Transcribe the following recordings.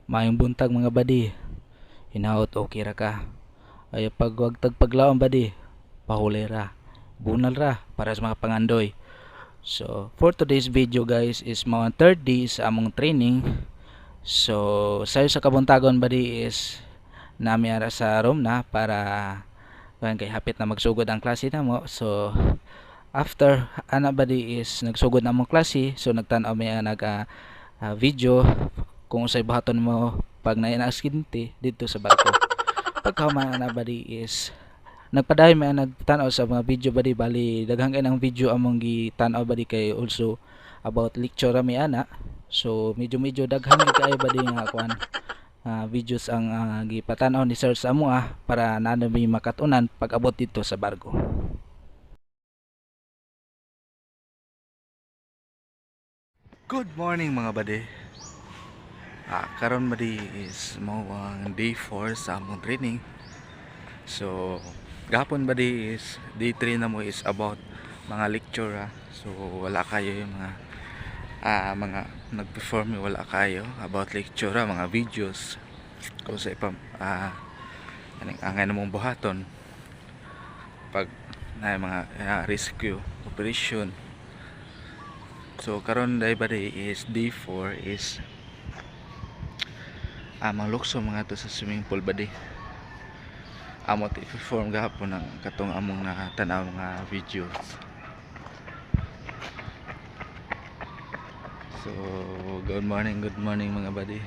Maayong buntag, mga badi. Hinaot okay ra ka. Ay pag wag tag paglaom, badi, pahulay ra. Bunal ra para sa mga pangandoy. So for today's video, guys, is mga third day sa among training. So sayo sa kabuntagon, badi, is nami ara sa room na para kuan kay hapit na magsugod ang klase namo. So after ana, badi, is nagsugod na among klase, so nagtan-aw mi nag video kung unsay buhaton mo pag naay na aksidente didto sa barko. Pagkahuman ana, badi, is nagpadayon mi nagtan-aw sa mga video, badi. Bali daghan kay ng video among gitan-aw, badi, kay also about lecture mi ana. So medyo medyo daghan gid kaayo, badi, nga kuan videos ang gipatan-aw ni sir sa amoa para naa mi makat-unan pag abot didto sa barko. Good morning, mga badi. Karon, badi, is mao ang day 4 sa among training. So gahapon, badi, is day 3 na mo is about mga lecture ah. So wala kayo yung mga mga nag-perform, wala kayo about lecture ah, mga videos kung sa ipa aning angay namong buhaton pag na mga rescue operation. So karon day, badi, is day 4 is manglukso mga to sa swimming pool, badi. Amo ti perform gahapon ang katong among nakatanaw mga videos. So good morning, good morning, mga badi.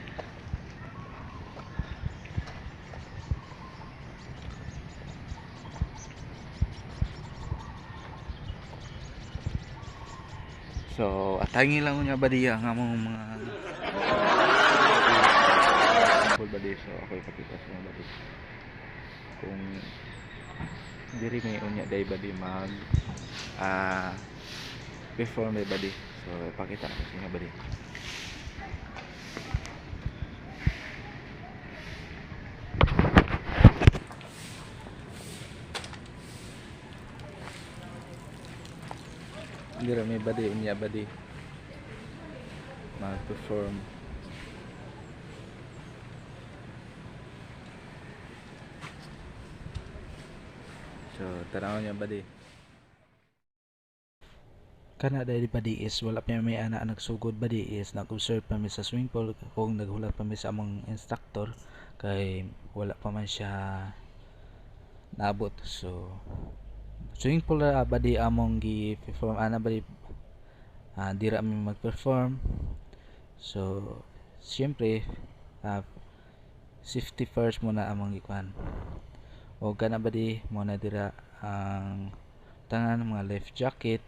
So atangi lang unya, badi, ang among mga pool, badi. So ako ipakita sa mga badi kung diri may unya day, badi, mag perform day, badi. So ipakita ko sa inyo, badi. Dira may, badi, unya, badi, mag perform. So tanaw niya, badi. Kana dahil, badi, is wala pa may ana nagsugod, badi, is nag-observe pa mi sa swimming pool kung naghulat pa mi sa among instructor kay wala pa man siya naabot. So swimming pool ra, badi, among gi-perform ana, badi. Dira mi mag-perform. So siyempre safety first muna among gikuan. O kana, badi, mo na dira ang tangan mga life jacket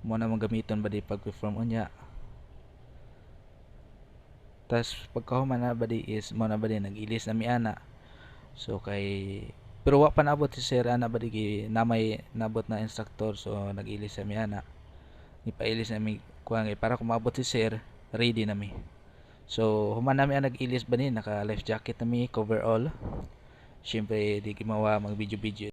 mo na mong gamiton, badi, pag perform unya. Tas pagkahuman na, badi, is mo na, badi, nag-ilis na mi ana. So kay pero wa pa naabot si sir ana, badi, kay namay nabot na instructor, so nag-ilis na mi ana. Ipailis na mi kuan kay para kung maabot si sir, ready na mi. So human nami ang nag-ilis, badi, naka life jacket na mi, cover all. Syempre di gimawa mag video video.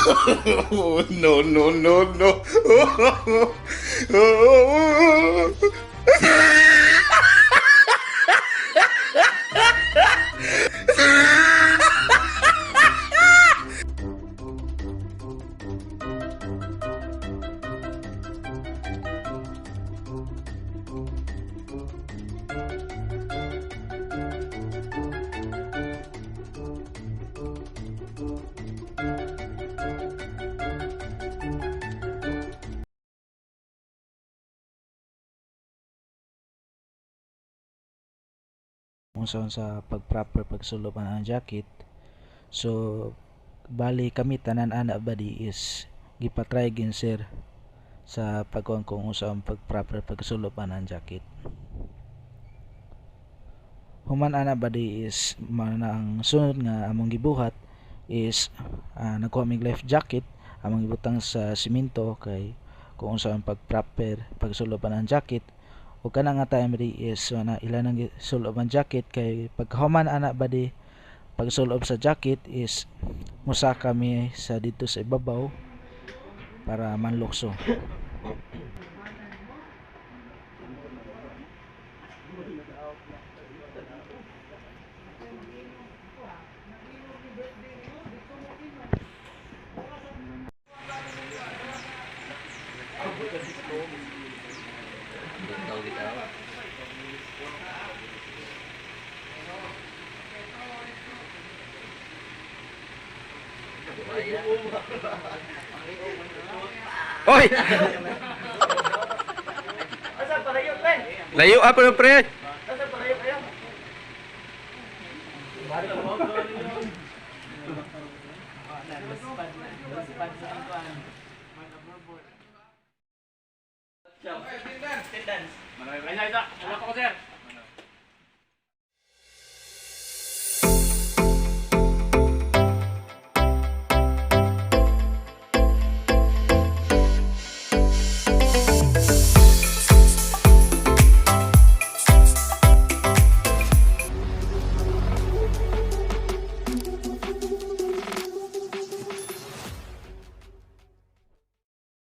Oh, no, no, no, no. Unsaon sa pag proper pagsulob ang jacket. So bali kami tanan ana, buddy, is gipatry gin sir sa pagkuan kung unsaon pag proper pagsulob ang jacket. Human ana, buddy, is mao na ang sunod nga among gibuhat is nagkuha mig life jacket, among gibutang sa simento kay kung unsaon pag proper pagsulob ang jacket. Ug kana nga time ri is na ila nang gisulob ang jacket kay pagkahuman ana, buddy, pagsulob sa jacket is musaka mi sa dito sa ibabaw para manlukso. Oy! Layo pa pre.